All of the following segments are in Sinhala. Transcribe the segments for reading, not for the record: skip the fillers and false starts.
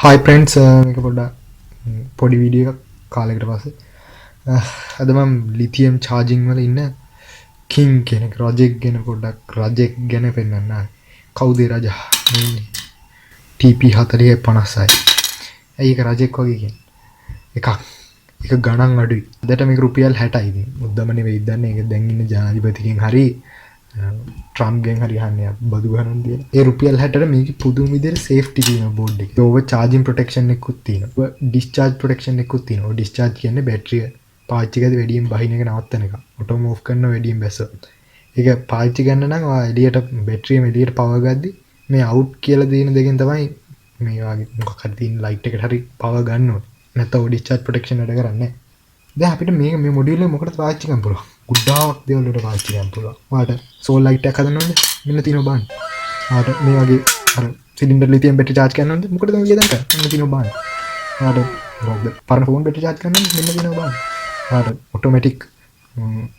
හයි ෆ්‍රෙන්ඩ්ස්, මේක පොඩ්ඩක් පොඩි වීඩියෝ එකක් කාලයකට පස්සේ. අද මම ලිතියම් චාර්ජින් වල ඉන්න කිං කෙනෙක්, රජෙක් ගැන පොඩ්ඩක් රජෙක් ගැන පෙන්වන්න ආවේ. කවුද ඒ රජා? මේ ඉන්නේ TP 40 56. ඇයි ඒක රජෙක් වගේ කියන්නේ? එකක් ඒක ගණන් අඩුයි. අදට මේක රුපියල් 60යි. ඉතින් මුද්දම නෙවෙයි දන්නේ. ඒක දැන් ඉන්න ජනාධිපතිගෙන් හරි ට්‍රම්ප්ගෙන් හරි අහන්නේ බදු ගණන් දීලා. ඒ රුපියල් 60ට මේකේ පුදුම විදියට සේෆ්ටි තියෙනවා බෝඩ් එකේ. ඕවර් චාර්ජින් ප්‍රොටෙක්ෂන් එකකුත් තියෙනවා. ඕවර් ඩිස්චාර්ජ් ප්‍රොටෙක්ෂන් එකකුත් තියෙනවා. ඕවර් ඩිස්චාර්ජ් කියන්නේ බැටරිය පාවිච්චි කරද්දී වැඩියෙන් බහින එක නවත්තන එක. ඔටෝම ඔෆ් කරන වැඩියෙන් බැස්සොත්. ඒක පාවිච්චි කරන්න නම් ඔයා එළියට බැටරියම එළියට පවර් ගද්දි මේ අවුට් කියලා තියෙන දෙකෙන් තමයි මේ වගේ මොකක් හරි තියෙන ලයිට් එකට හරි පවර් ගන්න ඕනේ. නැත්නම් ඕවර් ඩිස්චාර්ජ් ප්‍රොටෙක්ෂන් වැඩ කරන්නේ නැහැ. දැන් අපිට මේක මේ මොඩියුල් එක මොකටද පාවිච්චි කරන්න පුළුවන්? ගොඩාක් දේවල් වලට පාවිච්චි කරන්න පුළුවන්. ඔයාලට සෝල් ලයිට් එකක් හදන්න ඕනද? මෙන්න තියෙනවා බලන්න. ඔයාලට මේ වගේ අර සිලින්ඩර් ලිතියම් බැටරි චාර්ජ් කරන්න ඕනද? මොකටද මේ වියදම් කරන්නේ? මෙන්න තියෙනවා බලන්න. ඔයාලට මොකක්ද පරණ ෆෝන් බැටරි චාර්ජ් කරන්න ඕනද? මෙන්න තියෙනවා බලන්න. ඔයාලට ඔටෝමැටික්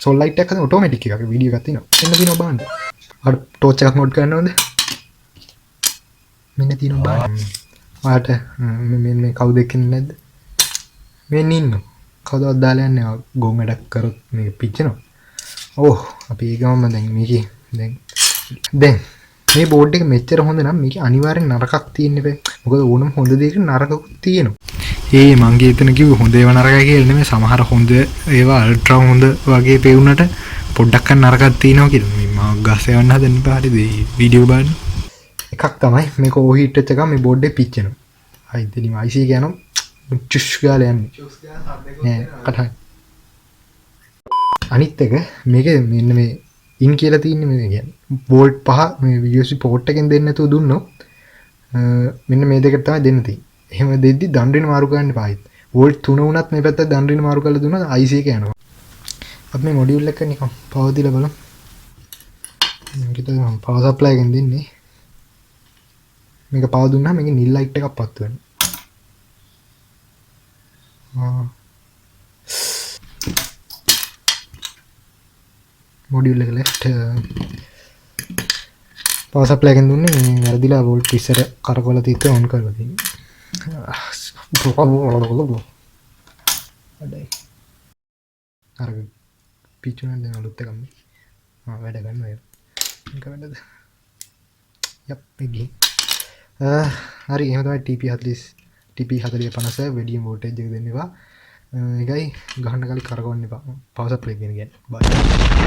සෝල් ලයිට් එකක් හදන්න ඔටෝමැටික් එකක් වීඩියෝ එකක් තියෙනවා. මෙන්න තියෙනවා බලන්න. ඔයාලට ටෝච් එකක් මොඩ් කරන්න ඕනද? මෙන්න තියෙනවා බලන්න. ඔයාලට මේ මේ කවුද එක්කෙනෙක් නැද්ද? මෙන්න ඉන්නවා. කවදාවත් දාලා යන්නේ නැහැ. ගොන් වැඩක් කරොත් මේක පිච්චෙනවා. ඕහ්, අපි ඒ ගමන්ම දැන් මේකේ දැන් දැන් මේ බෝඩ් එක මෙච්චර හොඳ නම් මේකේ අනිවාර්යෙන් නරකක් තියෙන්න බෑ. මොකද ඕනම හොඳ දෙයක නරකකුත් තියෙනවා. ඒ මං ගියේ එතන කිව්වේ හොඳ ඒවා නරකයි කියලා නෙමෙයි. සමහර හොඳ ඒවා අල්ට්‍රා හොඳ වගේ පෙවුනට පොඩ්ඩක් හරි නරකක් තියෙනවා කියලා. මේ මම ගස් යවන්න හදන්න එපා. හරිද? මේ වීඩියෝ බලන්න. එකක් තමයි මේක ඕවර් හීට් වෙච්ච ගමන් මේ බෝඩ් එක පිච්චෙනවා. හරි, ඉතින් IC එක යනවා චුස් ගාලා යන්නේ. නෑ කටහන්. අනිත් එක මේක මෙන්න මේ ඉන් කියලා තියෙන්නේ මේ කියන්නේ වෝල්ට් 5 මේ USB port එකෙන් දෙන්න නැතුව දුන්නොත් මෙන්න මේ දෙකට තමයි දෙන්න තියෙන්නේ. එහෙම දෙද්දි දඬුවෙන මාරු කරන්න එපා ආයෙත්. වෝල්ට් 3 වුණත් මේ පැත්තට දඬුවෙන මාරු කරලා දුන්නොත් IC එක යනවා. අපි මේ මොඩියුල් එක නිකන් පවර් දීලා බලමු. මේක තමයි මම පවර් සප්ලයි එකෙන් දෙන්නේ. මේක පවර් දුන්නාම මේකේ නිල් ලයිට් එකක් පත්තු වෙනවා. මොඩියුල් එක ලෙෆ්ට් පවර් සප්ලයි එකෙන් දුන්නේ මේ වැරදිලා වෝල්ට් 20ට කරකවලා තියත් ඔන් කරලා තියෙන්නේ. අඩයි. අර පිච්චුණා දැන් අලුත් එකක් මේ. ආ වැඩ ගන්නවා ඒක. මේක වැඩද? යප් මේ ගිහින්. හරි, එහෙම තමයි TP 40 TP 40 50 වැඩියෙන් වෝල්ටේජ් එක දෙන්න එපා. ඒකයි ගහන්න කලින් කරකවන්න එපා. පවර් සප්ලයි එක ගැන කියන්නේ. බයි.